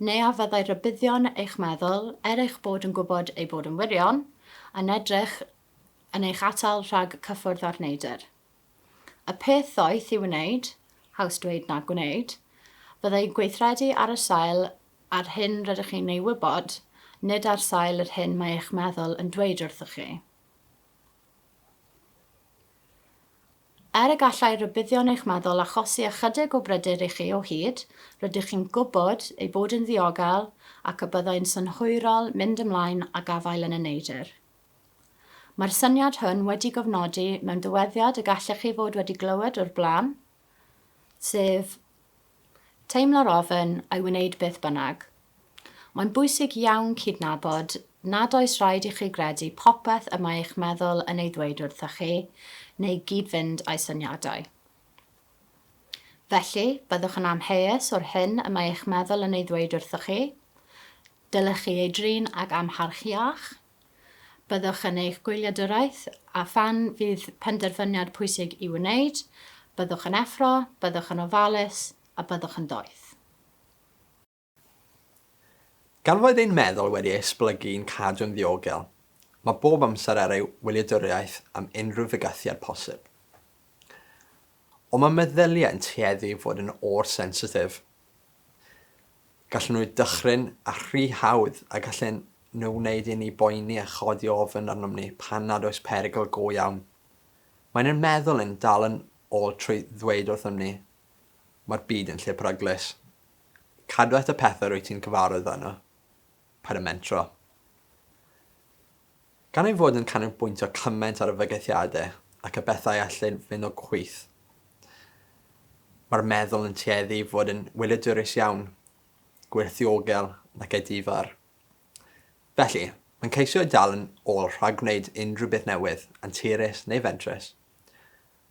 Neu a fyddai rhybuddion eich meddwl, er eich bod yn gwybod eu bod yn wirion, yn edrych yn eich atal rhag cyffwrdd â'r neidr? Y peth ddoeth i'w wneud, haws dweud na gwneud, fyddai gweithredu ar y sail a'r hyn rydych chi'n ei wybod, nid ar sail yr hyn mae eich meddwl yn dweud wrthoch chi. Er y gallai rhybuddion eich meddwl achosi ychydig o bryder i chi o hyd, rydych chi'n gwybod ei bod yn ddiogel ac y byddai'n synhwyrol mynd ymlaen a gafael yn y neidr. Mae'r syniad hwn wedi gofnodi mewn dywediad y gallech chi fod wedi glywed o'r blaen, sef Teimlo'r ofn a'i wneud beth bynnag. Mae'n bwysig iawn cydnabod nad oes rhaid i chi gredu popeth y mae eich meddwl yn ei ddweud wrthych chi neu gyd-fynd â'i syniadau. Felly, byddwch yn amheus o'r hyn y mae eich meddwl yn ei ddweud wrthych chi. Dylech chi ei drin ag amharch iach. Byddwch yn eich gwyliadwraeth, a phan fydd penderfyniad pwysig i'w wneud, byddwch yn effro, byddwch yn ofalus, a byddwch yn ddoeth. Gan fod ein meddwl wedi ei esblygu i'n cadw'n ddiogel, mae bob amser ar ei wyliadwriaeth am unrhyw fygythiad posib. Ond mae meddyliau yn tueddu i fod yn or-sensitif. Gallen nhw dychryn a rhy hawdd a gallen nhw wneud i ni boeni a chodi ofn arnom ni pan nad oes perygl go iawn. Mae'n ein meddwl yn dal yn ôl trwy ddweud wrthym ni, Mae'r byd yn lle peryglus. Cadw at y pethau rwyt ti'n cyfarwydd â nhw. Paid â mentro. Gan ei fod yn canolbwyntio cymaint ar y fygythiadau ac y bethau allai fynd o chwith, mae'r meddwl yn tueddu i fod yn wyliadwrus iawn, gwyrthiogel ac edifar. Felly, mae'n ceisio ei dal yn ôl rhag gwneud unrhyw beth newydd, anturus neu fentrus.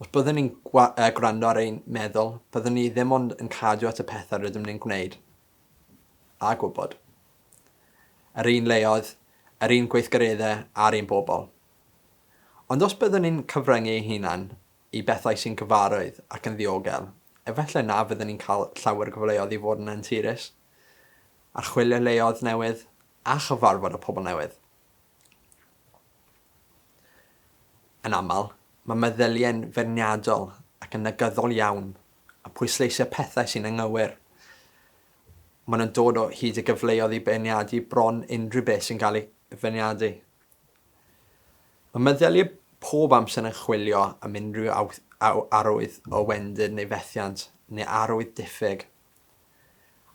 Os byddwn ni'n gwrando ar ein meddwl, byddwn ni ddim ond yn cadw at y pethau rydym ni'n gwneud a gwybod. Yr un leoedd, yr un gweithgareddau a'r un bobl. Ond os byddwn ni'n cyfryngu ein hunain i bethau sy'n gyfarwydd ac yn ddiogel, efallai na fyddwn ni'n cael llawer o gyfleoedd i fod yn anturus, archwilio leoedd newydd a chyfarfod â pobl newydd. Yn aml, mae meddyliau'n feirniadol ac yn negyddol iawn, a pwysleisio pethau sy'n anghywir. Maen nhw'n dod o hyd i gyfleoedd i beirniadu bron unrhyw beth sy'n cael ei feirniadu. Mae meddyliau pob amser yn chwilio am unrhyw arwydd o wendid neu fethiant, neu arwydd diffyg.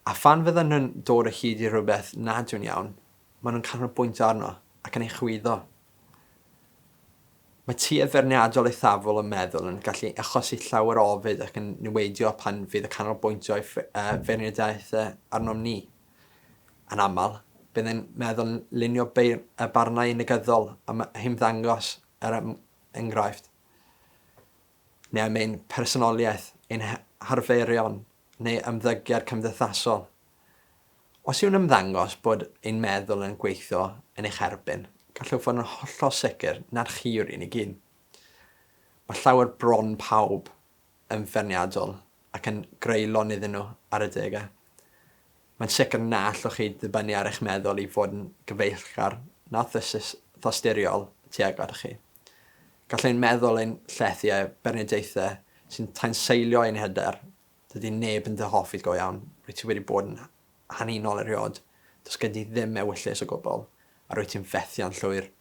A phan fyddan nhw'n dod o hyd i rhywbeth nad yw'n iawn, maen nhw'n canolbwyntio arno ac yn ei chwyddo. Mae tuedd feirniadol eithafol y meddwl yn gallu achosi llawer o ofid ac yn niweidio pan fydd y canolbwyntio ei feirniadaethau arnom ni. Yn aml, bydd ein meddwl yn lunio barnau negyddol am hymddangos, er enghraifft, neu am ein personoliaeth, ein harferion, neu ymddygiad cymdeithasol. Os yw'n ymddangos bod ein meddwl yn gweithio yn eich erbyn, gallwch fod yn hollol sicr nad chi yw'r unig un. Mae llawer bron pawb yn feirniadol ac yn greulon iddyn nhw ar adegau. Mae'n sicr na allwch chi ddibynnu ar eich meddwl i fod yn gyfeillgar na thosturiol tuag atoch chi. Gall ein meddwl ein llethu â beirniadaethau sy'n tanseilio ein hyder. Dydy neb yn dy hoffi go iawn, rwyt ti wedi bod yn anhunol erioed, does gen ti ddim ewyllys o gwbl, a rwyt ti'n fethiant llwyr.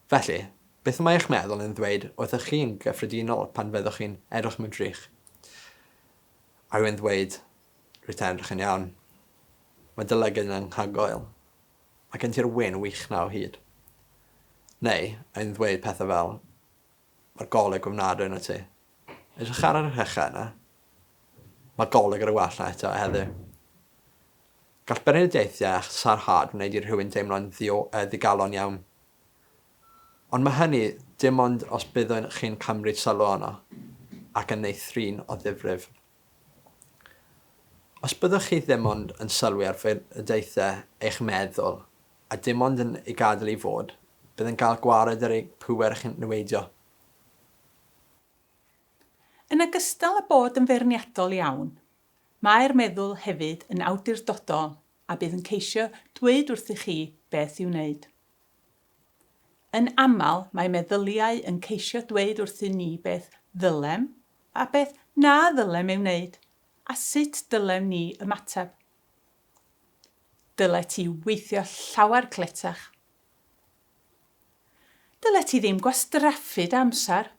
Felly, beth mae eich meddwl yn ddweud wrthych chi yn gyffredinol pan fyddwch chi'n edrych mewn drych? A yw e'n ddweud, rwyt ti'n edrych yn iawn, mae dy lygaid yn anhygoel, mae gen ti'r wên wych 'na o hyd? Neu, a yw'n ddweud pethau fel, Mae'r goleg ofnadwy arnat ti. Edrych ar yr rhechau yna. Mae goleg ar y wallt 'na eto heddiw. Gall beirniadaethau a sarhad wneud i rhywun deimlo'n ddigalon iawn. Ond mae hynny dim ond os byddwn chi'n cymryd sylw ohono ac yn ei thrin o ddifrif. Os byddwch chi ddim ond yn sylwi ar feirniadaethau eich meddwl a dim ond yn ei gadael i fod, bydd yn cael gwared ar eu pŵer i'ch niweidio. Yn ogystal â bod yn feirniadol iawn, mae'r meddwl hefyd yn awdurdodol. a bydd yn ceisio dweud wrthych chi beth i'w wneud. Yn aml, mae meddyliau yn ceisio dweud wrthyn ni beth ddylem a beth na ddylem ei wneud, a sut dylem ni ymateb. Dylet ti weithio llawer cletach. Dylet ti ddim gwastraffu dy amser.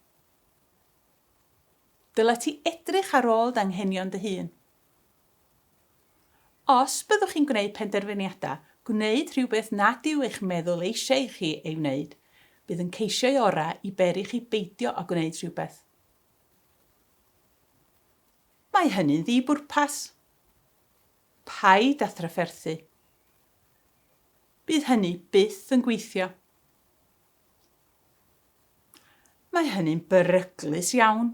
Dylet ti edrych ar ôl dy anghenion dy hun. Os byddwch chi'n gwneud penderfyniadau, gwneud rhywbeth nad yw eich meddwl eisiau i chi ei wneud, bydd yn ceisio'i orau i beri chi beidio â gwneud rhywbeth. Mae hynny'n ddi-bwrpas. Paid â thrafferthu. Bydd hynny byth yn gweithio. Mae hynny'n beryglus iawn.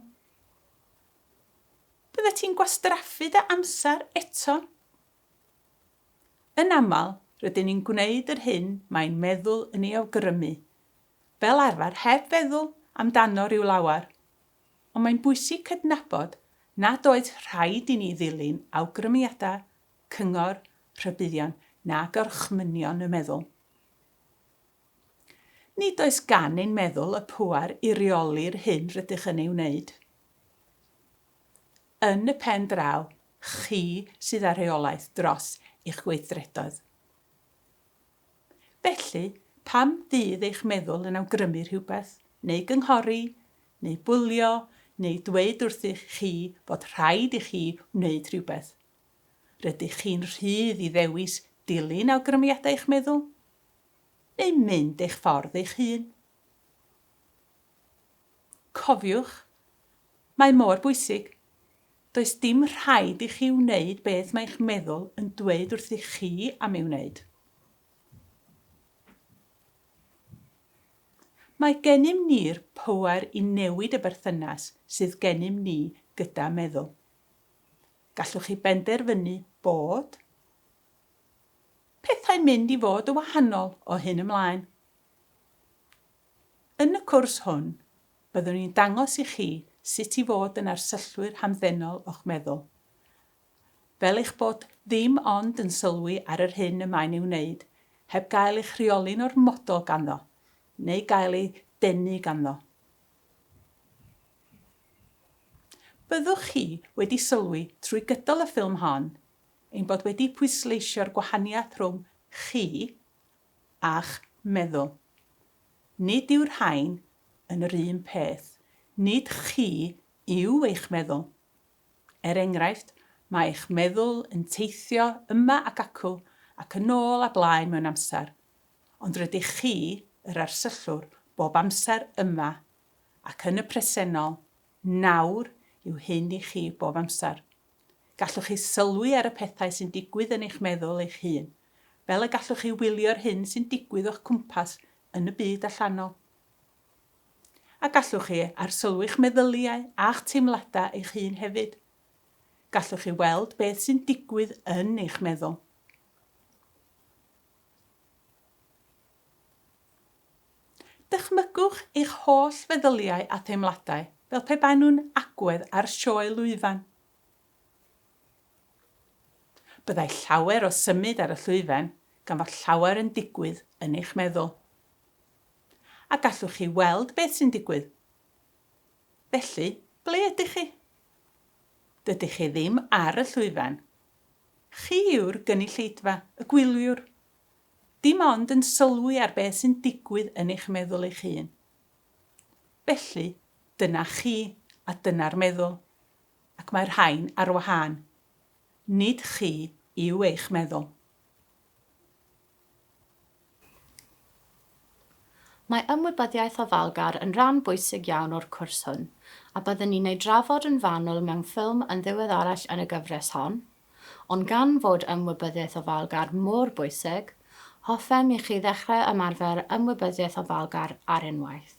Byddet ti'n gwastraffu dy amser eto? Yn aml, rydyn ni'n gwneud yr hyn mae'n meddwl yn ei awgrymu, fel arfer heb feddwl amdano rhyw lawer. Ond mae'n bwysig cydnabod nad oes rhaid i ni ddilyn awgrymiadau, cyngor, rhybuddion na gorchmynion y meddwl. Nid oes gan ein meddwl y pŵer i reoli'r hyn rydych yn ei wneud. Yn y pen draw, chi sydd â rheolaeth dros eich gweithredoedd. Felly, pam fydd eich meddwl yn awgrymu rhywbeth, neu gynghori, neu bwlio, neu dweud wrthych chi fod rhaid i chi wneud rhywbeth? Rydych chi'n rhydd i ddewis dilyn awgrymiadau eich meddwl, neu mynd eich ffordd eich hun. Cofiwch, mae mor bwysig, does dim rhaid i chi wneud beth mae eich meddwl yn dweud wrthych chi am ei wneud. Mae gennym ni'r pŵer i newid y berthynas sydd gennym ni gyda meddwl. Gallwch chi benderfynu bod Pethau'n mynd i fod yn wahanol o hyn ymlaen. Yn y cwrs hwn, byddwn ni'n dangos i chi sut i fod yn arsyllwyr hamddenol o'ch meddwl, fel eich bod ddim ond yn sylwi ar yr hyn y mae'n ei wneud, heb gael eich rheoli'n ormodol ganddo, neu gael ei denu ganddo. Byddwch chi wedi sylwi trwy gydol y ffilm hon ein bod wedi pwysleisio'r gwahaniaeth rhwng chi a'ch meddwl. Nid yw'r rhain yn yr un peth. Nid chi yw eich meddwl. Er enghraifft, mae eich meddwl yn teithio yma ac acw ac yn ôl a blaen mewn amser, ond rydych chi, yr arsyllwr, bob amser yma ac yn y presennol, nawr yw hyn i chi bob amser. Gallwch chi sylwi ar y pethau sy'n digwydd yn eich meddwl eich hun, fel y gallwch chi wylio'r hyn sy'n digwydd o'ch cwmpas yn y byd allanol. A gallwch chi arsylwi'ch meddyliau a'ch teimladau eich hun hefyd. Gallwch chi weld beth sy'n digwydd yn eich meddwl. Dychmygwch eich holl feddyliau a theimladau fel pe baen nhw'n agwedd ar sioe lwyfan. Byddai llawer o symud ar y llwyfan gan fod llawer yn digwydd yn eich meddwl. A gallwch chi weld beth sy'n digwydd. Felly, ble ydych chi? Dydych chi ddim ar y llwyfan. Chi yw'r gynulleidfa, y gwyliwr. Dim ond yn sylwi ar beth sy'n digwydd yn eich meddwl eich hun. Felly, dyna chi a dyna'r meddwl, ac mae'r rhain ar wahân. Nid chi yw eich meddwl. Mae ymwybyddiaeth ofalgar yn rhan bwysig iawn o'r cwrs hwn, a byddwn ni'n ei drafod yn fanwl mewn ffilm yn ddiweddarach yn y gyfres hon. Ond gan fod ymwybyddiaeth ofalgar mor bwysig, hoffem i chi ddechrau ymarfer ymwybyddiaeth ofalgar ar unwaith.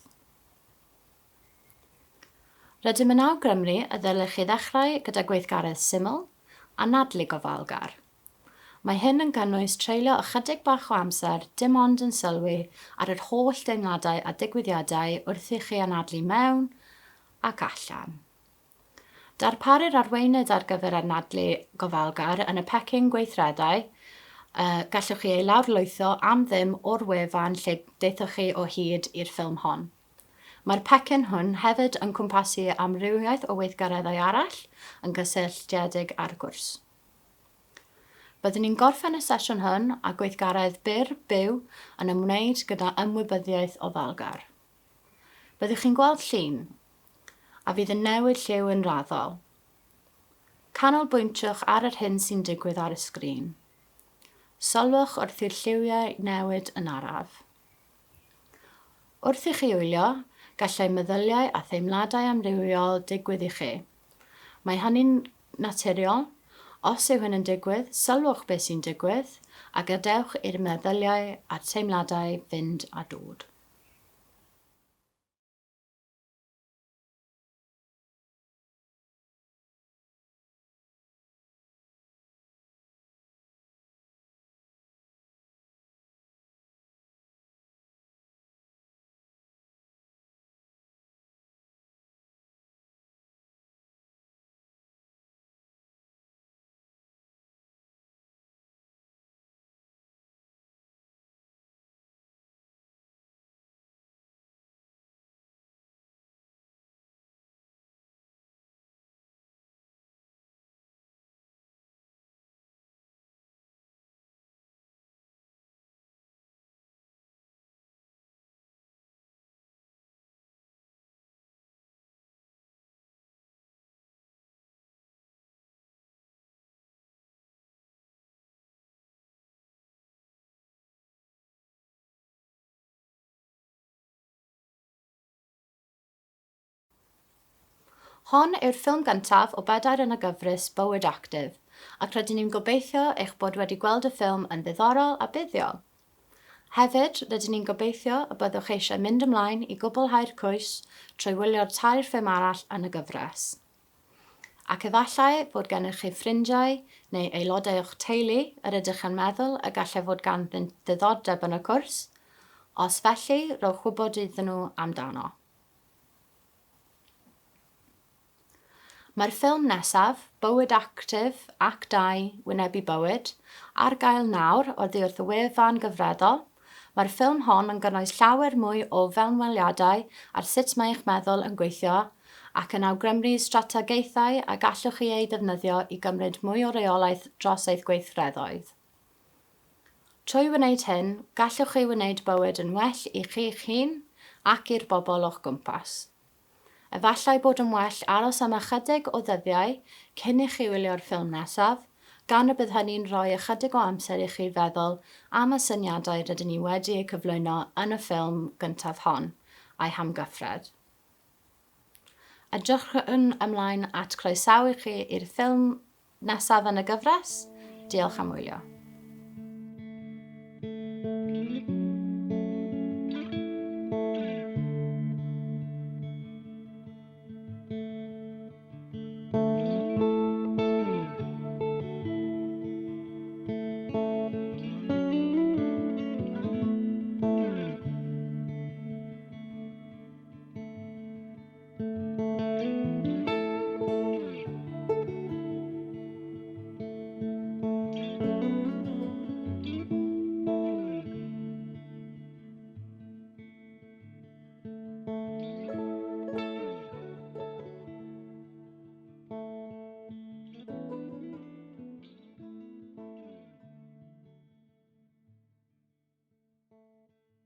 Rydym yn awgrymu y ddylech chi ddechrau gyda gweithgaredd syml, anadlu gofalgar. Mae hyn yn cynnwys treulio ychydig bach o amser dim ond yn sylwi ar yr holl deimladau a digwyddiadau wrth i chi anadlu mewn ac allan. Darparir arweinydd ar gyfer anadlu gofalgar yn y pecyn gweithredau Gallwch chi ei lawrlwytho am ddim o'r wefan lle daethoch chi o hyd i'r ffilm hon. Mae'r pecyn hwn hefyd yn cwmpasu amrywiaeth o weithgareddau arall yn gysylltiedig â'r cwrs. Byddwn ni'n gorffen y sesiwn hwn â gweithgaredd byr byw yn ymwneud gyda ymwybyddiaeth ofalgar. Byddwch chi'n gweld llun, a fydd yn newid lliw yn raddol. Canolbwyntiwch ar yr hyn sy'n digwydd ar y sgrin. Sylwch wrth i'r lliwiau newid yn araf. Wrth i chi wylio, gallai meddyliau a theimladau amrywiol digwydd i chi. Mae hynny'n naturiol. Os yw hyn yn digwydd, sylwch beth sy'n digwydd a gadewch i'r meddyliau a'r teimladau fynd a dod. Hon yw'r ffilm gyntaf o bedair yn y gyfres Bywyd Actif, ac rydyn ni'n gobeithio eich bod wedi gweld y ffilm yn ddiddorol a buddiol. Hefyd, rydyn ni'n gobeithio y byddwch eisiau mynd ymlaen i gwblhau'r cwrs trwy wylio'r tair ffilm arall yn y gyfres. Ac efallai fod gennych chi ffrindiau neu aelodau o'ch teulu yr ydych yn meddwl y gallai fod ganddynt ddiddordeb yn y cwrs, os felly, rhowch wybod iddyn nhw amdano. Mae'r ffilm nesaf, Bywyd Actif, Act 2, Wynebu Bywyd, ar gael nawr oddi wrth y wefan gyfredol. Mae'r ffilm hon yn gynnwys llawer mwy o fewnweliadau ar sut mae eich meddwl yn gweithio ac yn awgrymu strategaethau a gallwch chi eu defnyddio i gymryd mwy o reolaeth dros eich gweithredoedd. Trwy wneud hyn, gallwch chi wneud bywyd yn well i chi'ch hun ac i'r bobl o'ch gwmpas. Efallai bod yn well aros am ychydig o ddyddiau cyn i chi wylio'r ffilm nesaf, gan y bydd hynny'n rhoi ychydig o amser i chi feddwl am y syniadau rydyn ni wedi eu cyflwyno yn y ffilm gyntaf hon, a'i hamgyffred. Edrychwn ymlaen at croesawu chi i'r ffilm nesaf yn y gyfres. Diolch am wylio.